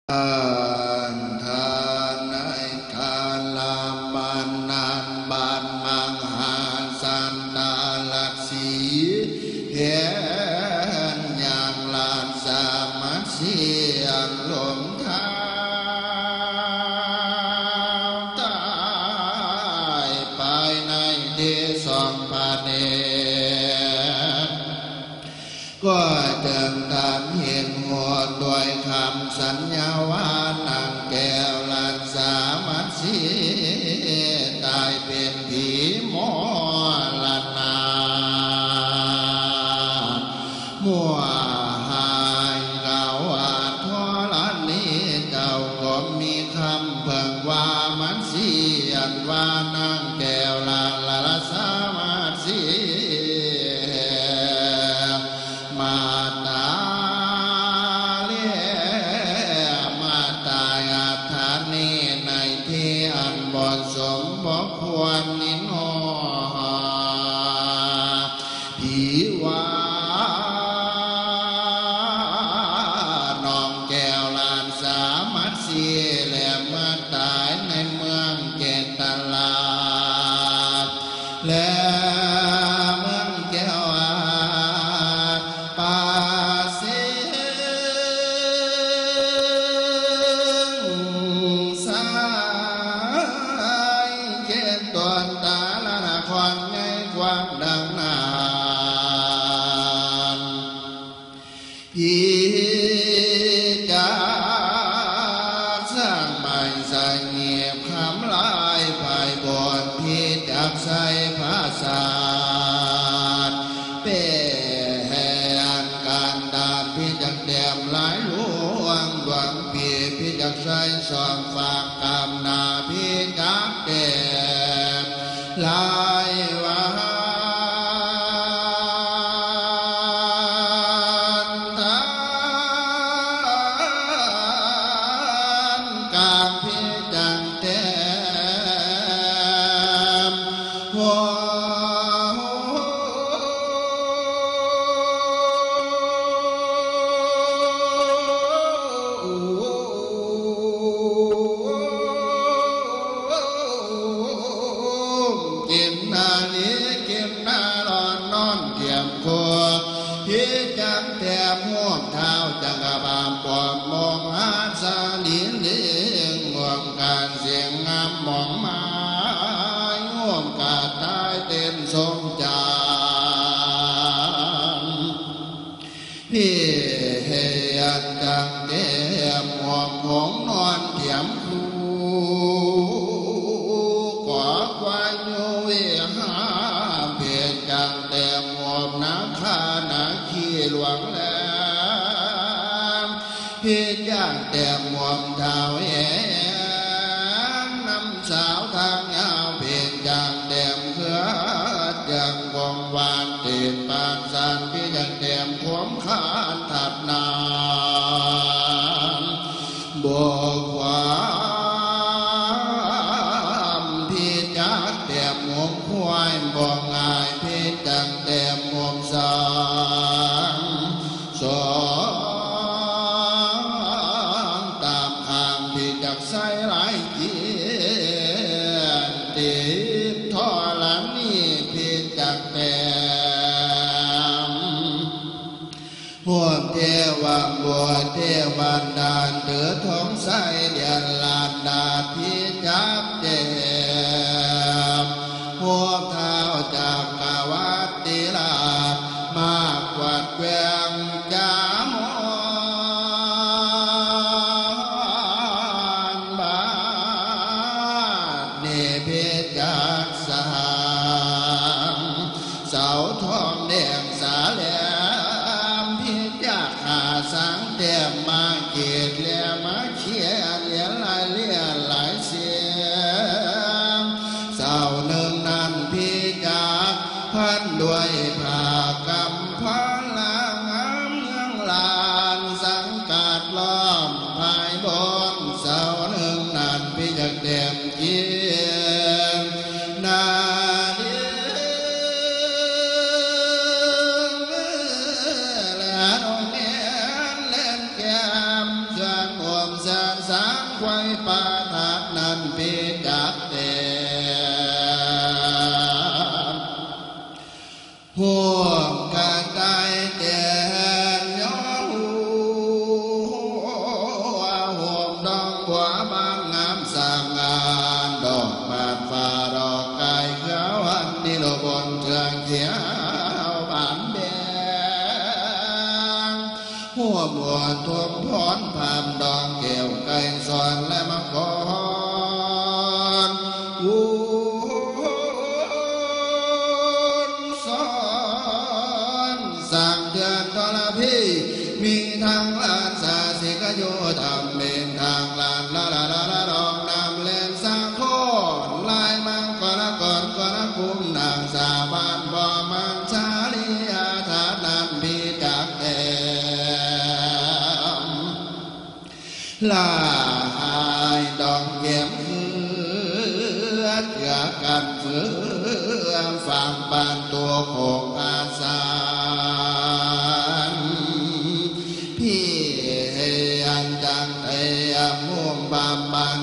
ທ່ານ ໃນກາລະມານນັ້ນ ບ້ານມັງຫາສັນຕະລັດສີ ແຂວງຍາງລາດ ສາມັດສີອັນລົມທ້າວຕາຍໄປໃນທີສອງພະເນດ ກໍຈຶ່ງທັນເຫັນຫົນດ້ວຍຄຳສັນຍາວ່າ ນາງແກ້ວລາດສາມັດສີ ຕາຍເປັນຜີມໍລະນະ ມົວຫາຍກາວາທໍລະນີ ເຈົ້າກໍມີຄຳເພິ່ງວ່າມັດສີ ອັນວ່ານາງແກ້ວລາດສາມັດສີ ມາຕາເລ ມາຕາຍອັດທະເນ ໃນທີ່ອັນບໍ່ສົມບໍ່ຄວນນີ້ໜໍ ຜີວ່າ ນ້ອງແກ້ວລາດສາມັດສີ ແລະມາຕາຍໃນເມືອງເກດຕະລາດ ແລະເມືອງແກ້ວອາດ ປາເຊງຊາຍ ເຂດດອນຕາລະນະຄອນໃຫຍ່ກວ້າງດັ່ງນັ້ນ ພິຈັກສາງໄມ້ສະຫຍິບຄຳລາຍ ພາຍບົນພິຈັກໄຊພາສາດ ເປແຫ່ງການດານພິຈັກແຕ້ມລາຍລວງ ດວງປີພິຈັກໄຊສອງຟາກ ກຳນາພິຈັກແຕ້ມ ຫຼາຍວານທານກາງພິຈັກແຕ້ມ ໂຮ ກິນນາລີ ກິນນາລອນ ນອນທຽມຄົວ ພິຈັກແຕ້ມໂຮມທ້າວຈັກກະພາບ ປ້ອມມົງຫາສາລີລິງ ຮ່ວມກັນສິງງາມໝອງມາຍ ໂຮມກະຕ່າຍເຕັ້ນຊົມຈັນ ພິເຮຍນຈັກແຕ້ມໂຮມຫົງນອນທຽມຄູ ກໍກວາຍຢູ່ວິຫານ ພິຈັກແຕ້ມໂຮມນາຄານາຄີຫຼວງແຫຼມ ພິຈັກແຕ້ມໂຮມທ້າວແອນ ນຳສາວທາງຍາວ ພິຈັກແຕ້ມເຂືອດ ຈາງກົງຫວານ ຕິດປານສານ ພິຈັກແຕ້ມໂຄມຄານທັດນານ ບໍ່ຄວາມ ພິຈັກແຕ້ມໂຮມຄວາຍ ບໍ່ງ່າຍ ພິຈັກແຕ້ມໂຮມສາງ ສອງຕາມຂ້າງ ພິຈັກໄຊຫຼາຍກຽນ ຕິດທໍລະນີ ພິຈັກແຕ້ມ ໂຮມເທວະບຸດເທວະດານ ຖືທອງໄຊດຽນລາດດາດ ພິຈັກແຕ້ມ ໂຮມທ້າວຈັກກະວັດຕິລາດ ມາກວາດແກວ່ງຈາມອນ ບາດນີ້ພິຈັກສາງ ເສົາທອງແດງສາແຫຼມ ພິຈັກຂາສັງແຕ້ມມາກີດແລມາຂຽນ ລຽນລາຍລຽນລາຍສຽງ ເສົາໜຶ່ງນັ້ນພິຈັກພັນດ້ວຍຜ້າກຳພະລາງາມເມືອງລານ ສັງກັດລ້ອມພາຍບົນ ເສົາໜຶ່ງນັ້ນພິຈັກແຕ້ມ ກິນນາລີ ແລະ ໂຮງແຮມແລມແກ້ມ ສ່ວນໂຮມສາ ໄວ້ປະທັບນັ້ນພີຈັກແຕ່ ຮ່ວມກັນໄດ້ແຕ່ຍອງຮູ້ ໂຮມດອກບົວບານງາມສະຫງ່າ ດອກບານຟ້າດອກກາຍເຂືອວ ອັນນີ້ໂລບົນເຄື່ອງຂຽວບານແດງ ຮ່ວມອວນທົມພອນພາມດອກແກ້ວໄກສອນ ແລະມະກອນ ວນສອນ ສ້າງເຮືອນທໍລະພີ ມີທັງລານສາສິກະໂຍທຳເມນ ທັງລານລະລະລະລະດອກນ້ຳແລນສາຄອນ ລາຍມັງກອນລະກອນກອນລະກຸມ ນາງສາວບ້ານບໍ່ມັນຊາລີ ອາທາດນັ້ນພີຈັກແຕ່ມ ລາຍດອກແກ້ມເຂືອດ ເກືອກັນເຟືອ ຝັ່ງບ້ານຕົວໂຂງອາສານ ພີ່ເຮັດຈັ່ງໃດ ອາມຸມບາມບານ